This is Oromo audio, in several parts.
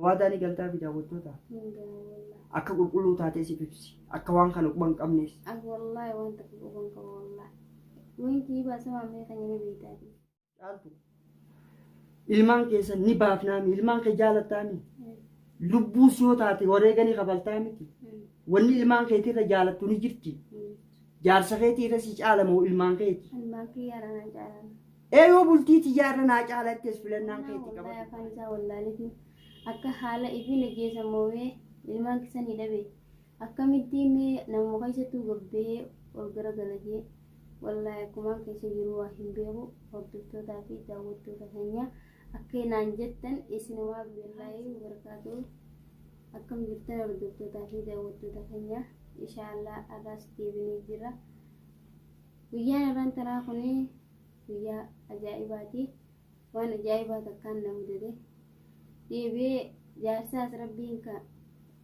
Waadaa ni galtaa fi daawwattoota. Hin gala wallahi. Akka qulqulluu taatee siif ibsi. Akka waan kana quba hin qabnees. Ak wallahi waan takka quba hin qabu wallahi. Waan kiibaa sama mee kan inni beektaati. Caaltu. Ilmaan keessan ni baafnaami. Ilmaan kee jaalattaami. Lubbuus yoo taate wareeganii kafaltaa miti. Wanni ilmaan keetirra jaalattu ni jirti. Jaarsa keetii irra si caala moo ilmaan keeti? Ilmaan kiyyaa irra naa caalan. Ee yoo bultii tiyyaa irra naa caala jettees filannaan keeti Wallahi qabadhu. afaan isaa wallaaleetiin akka haala ifiin ajjeesan moowee ilmaan kisanii dhabe akkamittiin mee namuma keessattuu gabbahee ol garagala jee wallahi akkumaan keessa jiru waa hin beeku hordoftootaa fi daawwattoota keenya akka naan jettan isinumaa billahi barakaatu akkam jirtan hordoftootaa fi daawwattoota keenya inshaallah arraas deebinee jira guyyaan arraan tanaa kun guyyaa ajaa'ibaati waan ajaa'ibaa takkaan na mudate deebi'ee jaarsaas rabbiin ka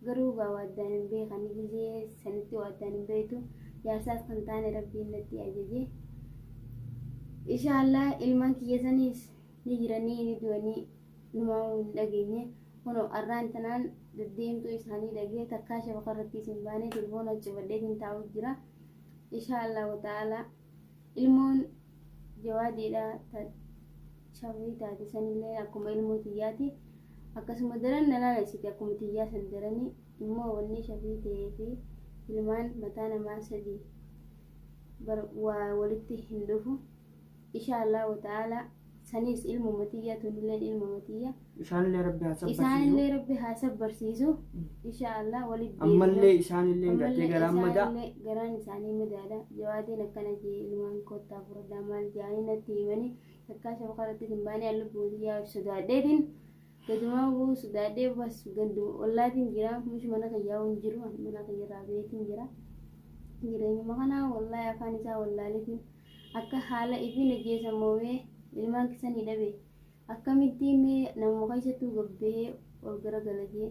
garuu gaa waaddaan hin beekani gizee sanitti waaddaan hin beektu jaarsaas kan taane rabbiin natti ajaje inshaallah ilmaan kiyya saniis ni jiranii ni du'anii numaa hin dhageenye kunoo arraan tanaan deddeemtuu isaanii dhagee takkaa shabaqa irratti isin baanee telefoona cufadheetiin taa'u jira inshaallah wata'aalaa ilmoon jawaadiidha ta shafii taate sanillee akkuma ilmoo tiyyaati akkasuma daran na laalessite akkuma tiyyaa san daranii immoo wanni shafii ta'ee fi ilmaan mataa namaa sadii bar waa walitti hin dhufu insha Allah wa ta'ala saniis ilmuma tiyya tunilleen ilmuma tiyya Isaanillee rabbi haa sabbarsiisu. isaanillee rabbi haa sabbarsiisu insha Allah walitti Ammallee isaanillee gartee garaan madaa. Ammallee garaan isaanii madaadha. Jawaadiin akkana jee ilmaan kottaa fudhadhaa maal jaanii natti himanii takkaa shabaqa irratti hin baane an lubbuu tiyyaa sodaadheetiin gadumaa bu'uu sodaadhee bas gandu ollaatiin jira mush mana kiyyaa hin jiru ani mana kiyyarraa beetiin jira jireenyuma kanaa wallaahi afaan isaa wallaaleetiin akka haala ifiin ajjeesan moowee ilmaan kisanii dhabe akkamittiin mee namuma keessattuu gabbahee ol garagala jee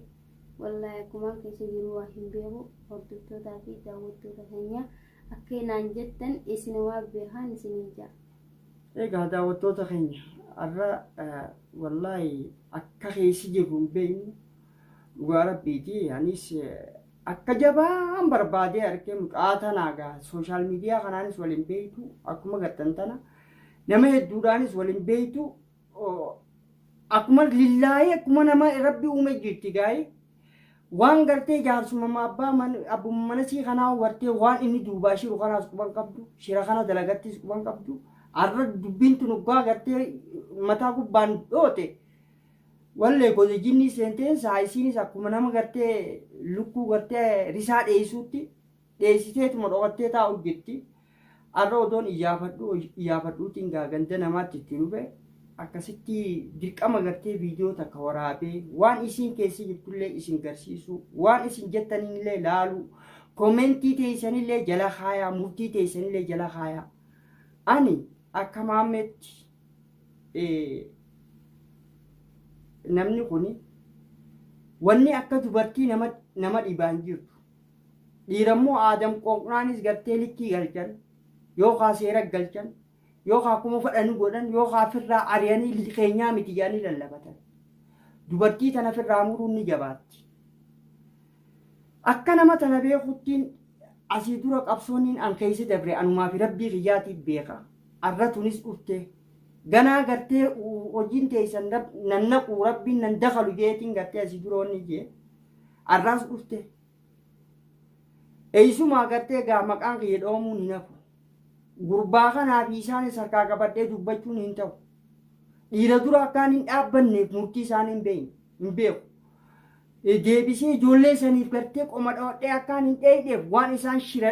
wallahi akkumaan keessa jiru waa hin beeku hordoftootaa fi daawwattoota keenya akka naan jettan isinumaa beekaan isiniin ja'a. Egaa daawwattoota keenya har'a wallaahi akka keessi jirru hin beeknu dhugaa rabbiiti anis akka jabaan barbaadee arkee mucaa tanaa gaa sooshaal miidiyaa kanaanis waliin beektu akkuma gartan tana nama hedduudhaanis waliin beektu akkuma lillaahee akkuma nama rabbi uume jirti gaa'ee waan gartee jaarsumama abbaa abbuma manasii kanaa gartee waan inni duubaa shiru kanaas quban qabdu shira kana dalagattis quban qabdu har'a dubbiin tun dhugaa gartee mataa gubbaan dhoote wallee gosa jinnii seenteen saa isiinis akkuma nama gartee lukkuu gartee risaa dheessuutti dheessiteetuma dhokattee taa'u jirti. Har'a odoon iyyaafadhu iyyaafadhuutiin gaa ganda namaatti itti dhufe akkasitti dirqama gartee viidiyoo takka waraabee waan isiin keessa jirtullee isin garsiisuu waan isin jettanillee laaluu koomentii teessanillee jala kaayaa murtii teessanillee jala kaayaa ani akka maammeetti namni kun wanni akka dubartii nama nama dhibaan jirtu dhiirammoo aadam qooqnaanis gartee likkii galchan yookaa seera galchan yookaa akkuma fedhani godhan yookaa firraa ari'anii keenyaa miti jedhanii lallabatan. Dubartii tana firraa muruun ni jabaatti. Akka nama tana beekuttiin asii dura qabsoonniin an keessa dabre anumaa fi rabbii kiyyaatiif beeka. Arra tunis dhufte. Ganaa gartee hojiin teessan nan naqu rabbiin nan dakalu jeetiin gartee asii dura wanni jee. Arraas dhufte. Eessumaa gartee gaa maqaan kiyya dhoomuun hin hafu. Gurbaa kanaa fi isaanis harkaa qabadhee dubbachuun hin ta'u. Dhiira dura akkaan hin dhaabbanneef murtii isaanii hin beekne hin beeku. Deebisee ijoollee saniif gartee qoma dhawadhee akkaan hin dheeyneef waan isaan shira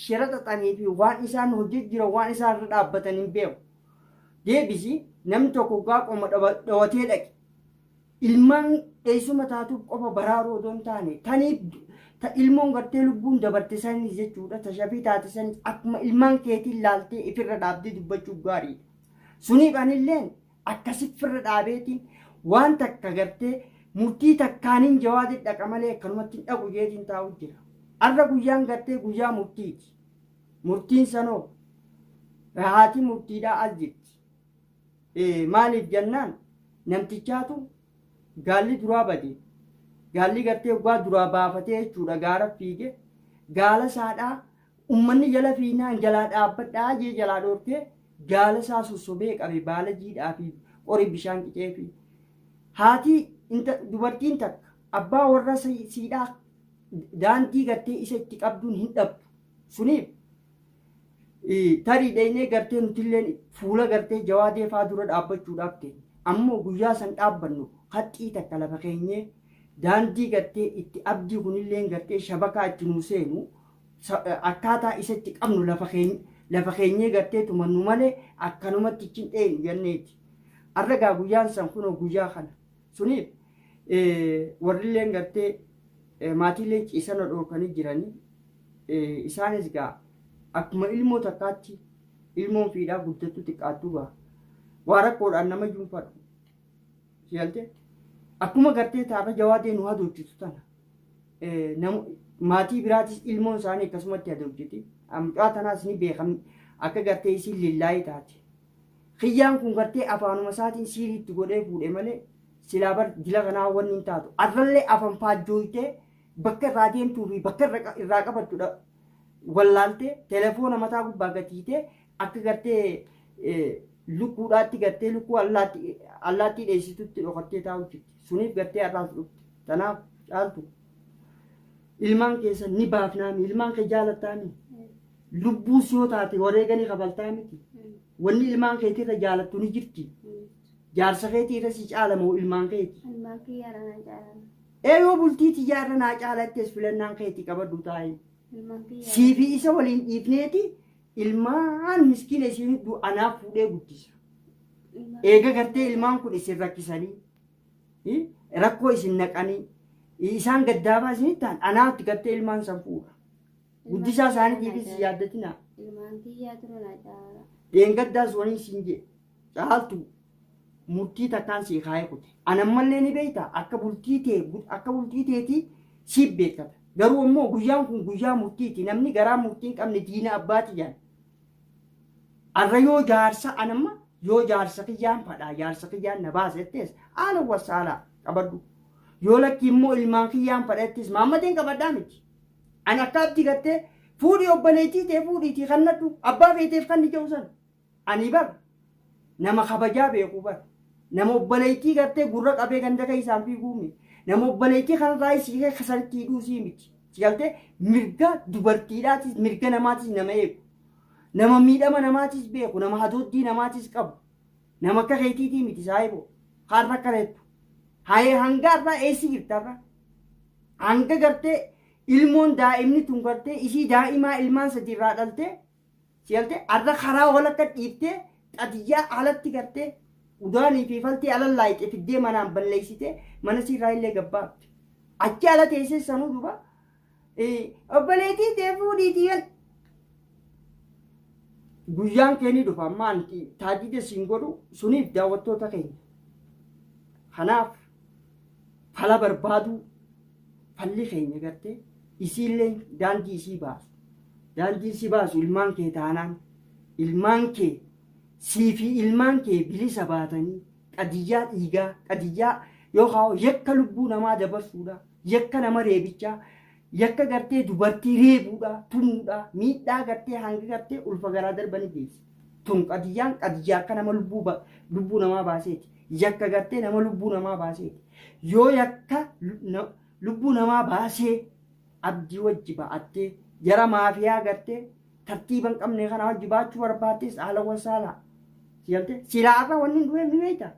shira xaxanii fi waan isaan hojii jiran waan isaan irra dhaabbatan hin beeku. Deebisi namni tokko gaa qoma dhawatee dhaqe. Ilmaan eessuma taatuuf qofa baraaruu odoo hin taane taniif ta ilmoon gartee lubbuun dabarte sanis jechuudha ta shafii taate sanis akkuma ilmaan keetiin laaltee ifirra dhaabdee dubbachuuf gaariidha. Suniif anilleen akkasi firra dhaabeetiin waan takka gartee murtii takkaanin jawaadi dhaqa malee akkanumatti hin dhaqu jeetiin taa'u jira. Arra guyyaan gartee guyyaa murtiiti. Murtiin sanoo haati murtiidhaa as jirti. Maaliif jennaan namtichaatu Gaalli duraa bade. Gaalli gartee waggaa duraa baafatee jechuudha gaara fiige. Gaala isaadhaa ummanni jala fiinaan jalaa dhaabbadhaa jee jalaa dhoorkee gaala isaa sossobee qabe baala jiidhaa fi qori bishaan qicee fi. Haati dubartiin takka abbaa warra siidhaa daandii gartee isa itti qabduun hin dhabdu. Suniif tarii dheeynee gartee nutilleen fuula gartee jawaadee faa dura dhaabbachuudhaaf teenya. Ammoo guyyaa san dhaabbannu haxxii takka lafa keenyee daandii gartee itti abdii kunilleen gartee shabakaa itti nuu seenu akkaataa isa itti qabnu lafa keenyee gartee tumannu malee akkanumatti ichi hin dheeynu jenneeti. Arra gaa guyyaan san kunoo guyyaa kana. Suniif warrilleen gartee maatiilleen ciisana dhoorkanii jiranii isaanis gaa akkuma ilmoo takkaatti ilmoon fiidhaa guddattu xiqqaattuu gaa waa rakkoodhaan nama juunfadhu. Sigalte akkuma gartee taarra jawaadee nu hadoojjitu tana maatii biraatis ilmoon isaanii akkasumatti hadoojjiti. Mucaa tanaas ni beekam akka gartee isiin lillaayii taate. Kiyyaan kun gartee afaanuma isaatiin siiriitti godhee fuudhe malee silaa bar dila kanaa wanni hin taatu. Arrallee afan faajjooytee bakka irraa deemtuu fi bakka irraa qabattudha wallaaltee telefoona mataa gubbaa gatiitee akka gartee lukkuudhaatti gartee lukkuu allaattii dheessitutti dhokattee taa'u jirti. Suniif gartee har'aas dhufte. Tanaaf caaltu ilmaan keessan ni baafnaami ilmaan kee jaalattaami lubbuus yoo taate wareeganii kafaltaa miti. Wanni ilmaan keetirra jaalattu ni jirti. Jaarsa keetii irra si caala moo ilmaan keeti? Ilmaan kiyya irra naa caala. Ee yoo bultii tiyyaa irra naa caalattees filannaan keetii qabadhu taa'i. Ilmaan kiyya. Sii fi isa waliin dhiifneeti ilmaan miskiina isin hedduu anaaf fuudhee guddisa. Eega gartee ilmaan kun isin rakkisanii rakkoo isin naqanii isaan gaddaabaa isin ta'an anaatti gartee ilmaan san fuudha. Guddisaa isaaniitiifis hin yaaddatinaa. Ilmaan kiyyaa tura naa caala. Dheengaddaas waniin siin jee caaltu murtii takkaan sii kaayee kute. Anammallee ni beekta akka bultii tee akka bultii teetii siif beekkata. Garuu immoo guyyaan kun guyyaa murtiiti. Namni garaa murtii hin qabne diina abbaati jedhan. Arra yoo jaarsa anamma yoo jaarsa kiyyaan fadhaa jaarsa kiyyaan na baasa jettees haala wasaalaa qabadhu. Yoo lakki immoo ilmaan kiyyaan fadha jettees maammadeen qabadhaa miti. Ani akka abdii gartee fuudhii obboleettii tee fuudhiitii kannadhu abbaa feeteef kan ni jedhu san. Ani bar nama kabajaa beeku bar. Nama obboleettii gartee gurra qabee ganda keessaan fiiguu miti. Nama obboleettii kanarraa isii kasaritti hidhuu sii miti. Si galtee mirga dubartiidhaatis mirga namaatis nama eegu. Nama miidhama namaatis beeku. Nama hadooddii namaatis qabu. Nama akka keetiitii miti saayiboo. Har'a akka reettu. Hayee hanga har'aa eessi jirta har'a? Hanga gartee ilmoon daa'imni tun gartee isii daa'imaa ilmaan sadi irraa dhaltee si galtee har'a karaa walakka dhiiftee xadiyyaa alatti gartee udaanii fi faltii ala laayixee fiddee manaan balleessitee mana siirraa illee gabbaafte. Achi ala teessee sanuu duba obboleettii tee fuudhiitii gal. Guyyaan kee ni dhufa amma anti taajida siin godhu suniif daawwattoota keenya. Kanaaf fala barbaaduu falli keenya gartee isiillee daandii isii baasu. Daandii isii baasu ilmaan kee taanaan ilmaan kee sii fi ilmaan kee bilisa baatanii qadiyyaa dhiigaa qadiyyaa yookaan yakka lubbuu namaa dabarsuudha yakka nama reebichaa yakka gartee dubartii reebuudha tumuudha miidhaa gartee hanga gartee ulfa garaa darbanii geessi. Tun qadiyyaan qadiyyaa akka nama lubbuu namaa baaseeti. Yakka gartee nama lubbuu namaa baaseeti. Yoo yakka lubbuu namaa baasee abdii wajji ba'attee jara maafiyaa gartee tartiiba hin qabne kana wajji baachuu barbaaddes haala wasaalaa. Si galtee silaa irra wanni hin dhufeef ni beekta.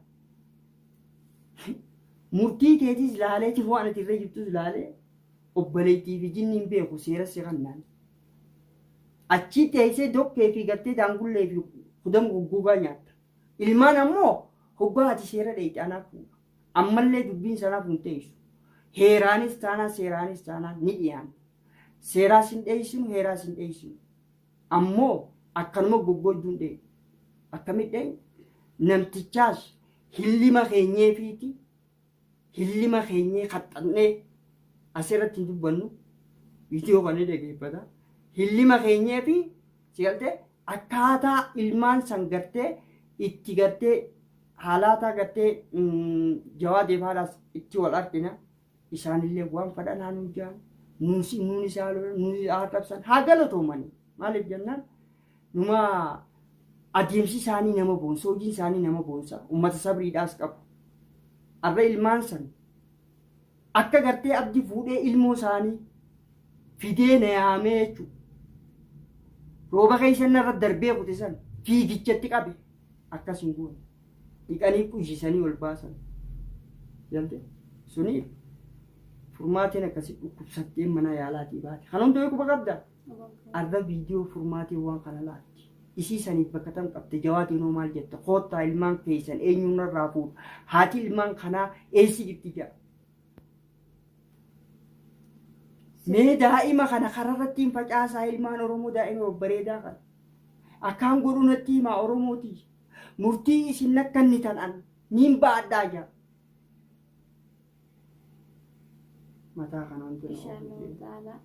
Murtii teetis laaleeti waan ati irra jirtus laalee obboleettii fi jinni hin beeku seera si kannaan. Achii teessee dokkee fi gartee daangullee fi kudama goggogaa nyaatta. Ilmaan ammoo hoggaa ati seera dheeyxe anaaf fuudha. Ammallee dubbiin sanaaf hin teessu. Heeraanis taanaan seeraanis taanaan ni dhiyaanna. Seeraas hin dheessinu heeraas hin dheessinu. Ammoo akkanuma goggodduu hin dheeynu. Akkamitti dheeynu? Namtichaas hillima keenyeefiiti hillima keenyee qaxxannee asirratti hin dubbannu viidiyoo kana ni dhaggeeffata. Hillima keenyee fi si galtee akkaataa ilmaan san gartee itti gartee Haalaataa gartee jawaadeef haadhaas itti wal argina. Isaanillee waan fedhan haa nuun jaan. Nuun isaa lolan, nuun isaa arrabsan haa galatoomani. Maaliif jennaan numa adeemsi isaanii nama boonsa, hojiin isaanii nama boonsa, ummata sabriidhaas qabu. Arra ilmaan san akka gartee abdi fuudhee ilmoo isaanii fidee na yaamee jechuudha. Rooba keessa narra darbee kute san fiigichatti qabe akkas hin goone. Dhiqanii quysisanii ol baasan. Galte? Suni furmaateen akkasi dhukkubsattee mana yaalaatii baate. Kan hunda quba qabda. Arra viidiyoo furmaateen waan kana laalti. Isii saniif bakka tam qabte jawaatiin hoo maal jetta? Koottaa ilmaan keessan eenyuun irraa fuudha? Haati ilmaan kanaa eessi jirti jedha. Mee daa'ima kana kararratti hin facaasaa ilmaan Oromoo daa'ima babbareedaa kana. Akkaan godhu natti himaa Oromootii. Murtii isin nakkannitan an niin ba'adhaa jaa. Mataa kanaan tun Inshaallah ta'ala.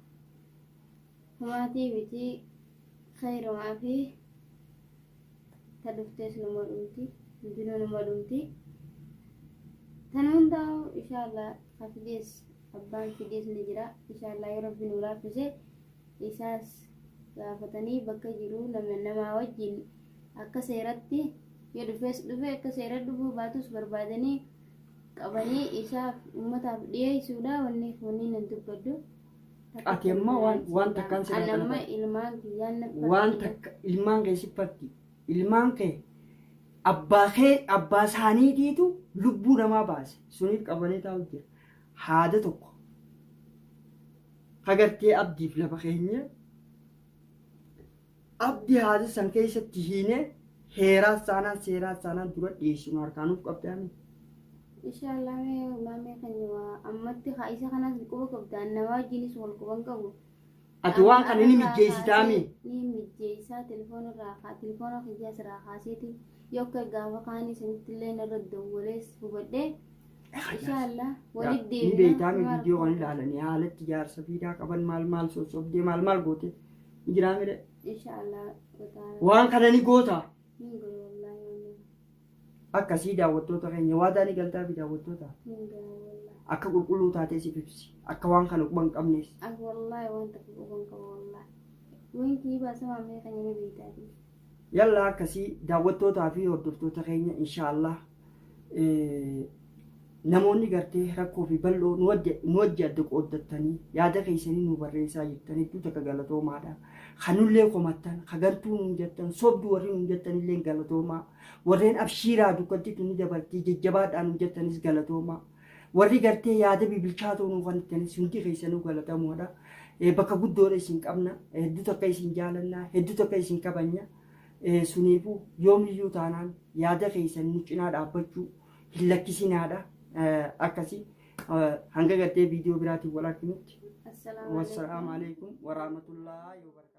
Humaatii miti khayrumaa fi ta dhuftees numa dhumti hundinuu numa dhumti. Tan hundaa'u inshaallah ka fidees abbaan fidees ni jira inshaallah yoo rabbi nu laaffise isaas gaafatanii bakka jiru nama namaa wajjin akka seeratti yoo dhufees dhufe akka seera dhufuu baatus barbaadanii qabanii isaaf ummataaf dhiyeessuudha wanni wanni nan dubbadhu. Ati amma waan takkaan sirraa Ani amma dalagaa. ilmaan kiyyaan na Waan takka ilmaan kee siffatti. Ilmaan kee abbaa kee abbaa isaaniitiitu lubbuu namaa baase. Suniif qabanii taa'u jira. Haada tokko hagartee abdiif lafa keenya abdii haada san keessatti hiinee heeraa saanaan seeraa saanaan dura dhiyeessinu harkaanuuf qabdaame. Inshaallah mee maamee keenya waa ammatti haa isa kanas quba qabda nama wajjinis wal quban qabu. Ati waan kana ni mijjeessitaami. Ni mijjeessaa telefoona irraa kaa telefoona kiyyaas irraa kaaseeti yoo akka gaafa kaanii sanitti illee narra dawwalees hubadhee inshaallah walitti Ni beektaami viidiyoo kan ilaalanii haalatti jaarsa fiidaa qaban maal maal sossobdee maal maal goote ni jiraa mire. Inshaallah ta'ala. Waan kana ni goota. Ni godha wallaahi maamee. Akkasii daawwattoota keenya waadaa ni galtaa fi daawwattoota Ni godha wallaahi. akka qulqulluu taatee siif ibsi akka waan kana quba hin qabnees. Ak wallaahi waan takka quban qaba wallaahi. Wanti baasa maamee keenya ni beektaati. Yalla akkasii daawwattootaa fi hordoftoota keenya inshaallah namoonni gartee rakkoo fi bal'oo nu wajji adda qooddattanii yaada keessanii nu barreessaa jirtan hedduu takka galatoomaadha. Kanullee komattan, kagantuu nuun jettan, sobdu warri nuun jettan illee galatoomaa. Warreen abshiiraa dukkanti tuni dabartii jajjabaadhaa nuun jettanis galatoomaa. Warri gartee yaada bibilchaatoo nuu kennittanis hundi keessanuu galatamoodha. Bakka guddoodha isin qabna. Hedduu takka isin jaalanna. Hedduu takka isin kabanya. Suniifuu yoomiyyuu taanaan yaada keessan nu cinaa dhaabbachuu hin lakkisinaadha. Akkasii hanga gartee viidiyoo biraatiin wal arginutti. Assalaamu Wassalaamu alaikum warahmatullaahi wabarakatuh.